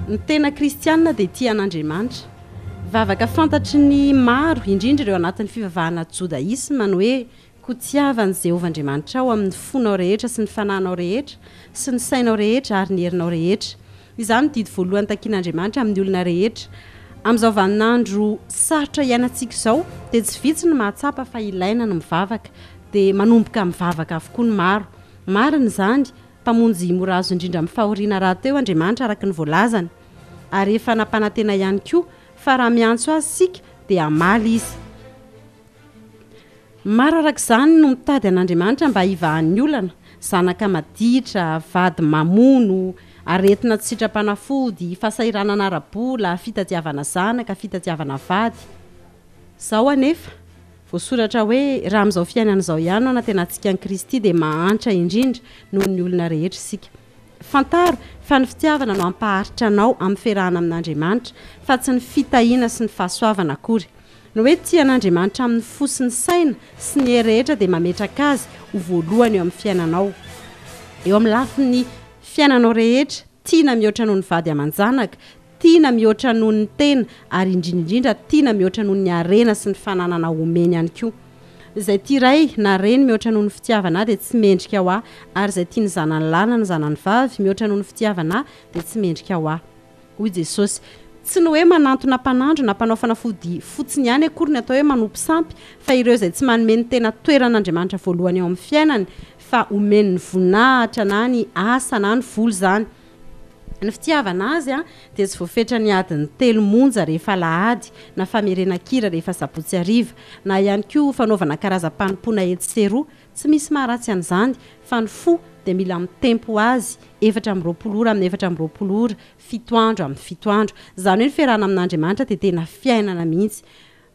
Ny tena kristianina dia tia an'Andriamanitra. Vavaka fantatry ny maro, indrindra ireo anatin'ny fivavahana jodaisma, ny hoe, Koa tiava an'i Jehovah Andriamanitrao amin'ny fonao rehetra sy ny fanahinao rehetra sy ny sainao rehetra ary ny herinao rehetra. Izany no didy voalohany takin'Andriamanitra amin'ny olona rehetra. Amin'izao vaninandro sarotra iainantsika izao, dia tsy vitsy no mahatsapa fa ilaina ny mivavaka. Dia manomboka mivavaka avokoa ny maro. Marina izany, Mpamonjy mora azo indrindra amin'ny fahoriana rahateo Andriamanitra araka ny voalazany. Ary efa nampanantena ihany koa fa raha miantso Azy isika dia hamaly Izy. Maro araka izany no mitady an'Andriamanitra mba hivahan'ny olana, zanaka maditra, vady mamono, aretina tsy sitram-panafody, fahasahiranana ara-bola, fitadiavana zanaka, fitadiavana vady. Izao anefa, voasoratra hoe raha amin'izao fiainana izao ihany no anantenantsika an'i Kristy dia mahantra indrindra noho ny olona rehetra isika. Fantaro fa ny fitiavana no hampaharitra anao amin'ny fiarahana amin'Andriamanitra fa tsy ny fitahiana sy ny fahasoavana akory. Ny hoe tia an'Andriamanitra amin'ny fo sy ny saina sy ny hery rehetra dia mametraka Azy ho voalohany eo amin'ny fiainanao. Eo amin'ny lafiny fiainanao rehetra, tiana mihoatra noho ny vady aman-janaka, tiana mihoatra noho ny tena ary indrindra indrindra tiana mihoatra noho ny harena sy ny fananana omeny ihany koa. Izay tia ray na reny mihoatra noho ny fitiavana ahy dia tsy mendrika ho ahy, ary izay tia ny zanany lahy na ny zanany vavy mihoatra noho ny fitiavana ahy dia tsy mendrika ho ahy. Hoy Jesosy. Tsy ny hoe manantona mpanandro na mpanao fanafody fotsiny ihany akory ny atao hoe manompo sampy fa ireo izay tsy manome ny tena toeran'Andriamanitra voalohany eo amin'ny fiainany fa omeny ny voninahitra na ny asa na ny vola izany. Ny fitiavana azy dia tsy voafetra ny adiny telo monja rehefa alahady na famerenan-kira rehefa sabotsy hariva na ihany koa fanaovana karazam-panompoana etsy sy eroa. Tsy misy maharatsy an'izany fa ny fo dia mila mitempo ho azy 24 ora amin'ny 24 ora, fito andro amin'ny fito andro. Izany hoe ny fiarahana amin'Andriamanitra dia tena fiainana mihitsy.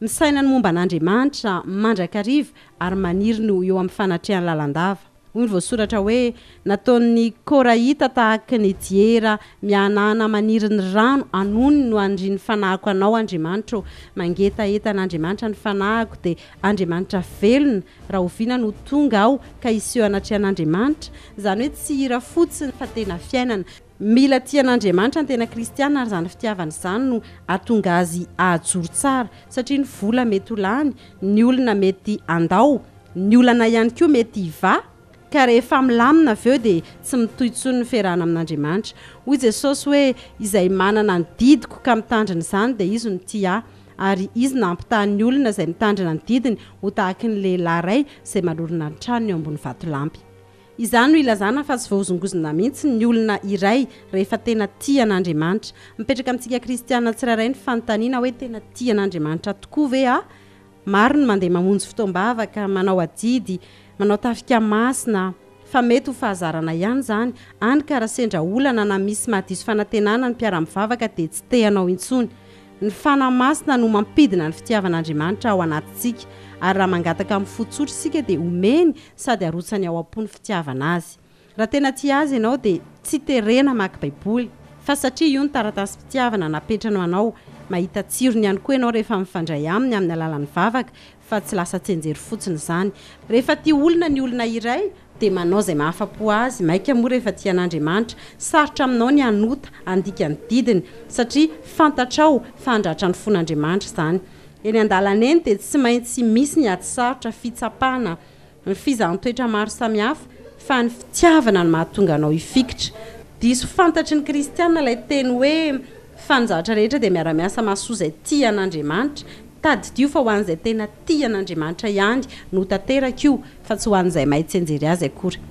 Misaina ny momba an'Andriamanitra mandrakariva ary maniry ny ho eo amin'ny fanatrehany lalandava. Hoy ny voasoratra hoe, Nataon'ny Korahita tahaky ny diera mihanahana maniry ny rano anony no anirian'ny fanahiko Anao, Andriamanitra ô. Mangetaheta an'Andriamanitra ny fanahiko, dia Andriamanitra velona, rahoviana no ho tonga aho ka hiseho anatrehan'Andriamanitra? Izany hoe tsy hira fotsiny fa tena fiainana. Mila tia an'Andriamanitra ny tena kristiana ary izany fitiavana izany no hahatonga azy hahajoro tsara, satria ny vola mety ho lany, ny olona mety handao, Ny olana ihany koa mety hivaha, ka rehefa milamina avy eo dia tsy mitohy intsony ny fiarahana amin'Andriamanitra. Hoy Jesosy hoe, Izay manana ny didiko ka mitandrina izany dia izy no tia Ahy. Ary Izy nampitaha ny olona izay mitandrina ny didiny ho tahaky ny lehilahy iray izay manorina ny tranony eo ambony vatolampy. Izany no ilazana fa tsy voahozongozona mihitsy ny olona iray rehefa tena tia an'Andriamanitra. Mipetraka amintsika kristiana tsirairay ny fanontaniana hoe tena tia an'Andriamanitra tokoa ve aho? Maro ny mandeha mamonjy fotoam-bavaka, manao adidy, manao tafika masina, fa mety ho fahazarana ihany izany, any ka raha sendra olana na misy mahadiso fanantenana ny mpiara-mivavaka dia tsy te hanao intsony. Ny Fanahy Masina no mampidina ny fitiavan'Andriamanitra ao anatintsika, ary raha mangataka amin'ny fo tsotra isika dia omeny sady arotsany ao am-po ny fitiavana Azy. Raha tena tia azy ianao dia tsy terena hamaky baiboly fa satria io ny taratasim-pitiavana napetrany ho anao, mahita tsirony ihany koa ianao rehefa mifandray aminy amin'ny alalan'ny vavaka fa tsy lasa tsianjery fotsiny izany. Rehefa tia olona ny olona iray dia manao izay mahafa-po azy, maika moa rehefa tia an'Andriamanitra, sarotra aminao ny hanota, handika ny didiny satria fantatrao fa handratra ny fon'Andriamanitra izany. Eny an-dalana eny dia tsy maintsy misy ny ady sarotra, fitsapana, Ny fizahan-toetra maro samihafa, fa ny fitiavana no mahatonga anao hifikitra. Diso fantatry ny kristiana ilay teny hoe fa ny zavatra rehetra dia miara-miasa mahasoa izay tia an'Andriamanitra. Tadidio fa ho an'izay tena tia an'Andriamanitra ihany no tanteraka io fa tsy ho an'izay mahay tsianjery azy akory.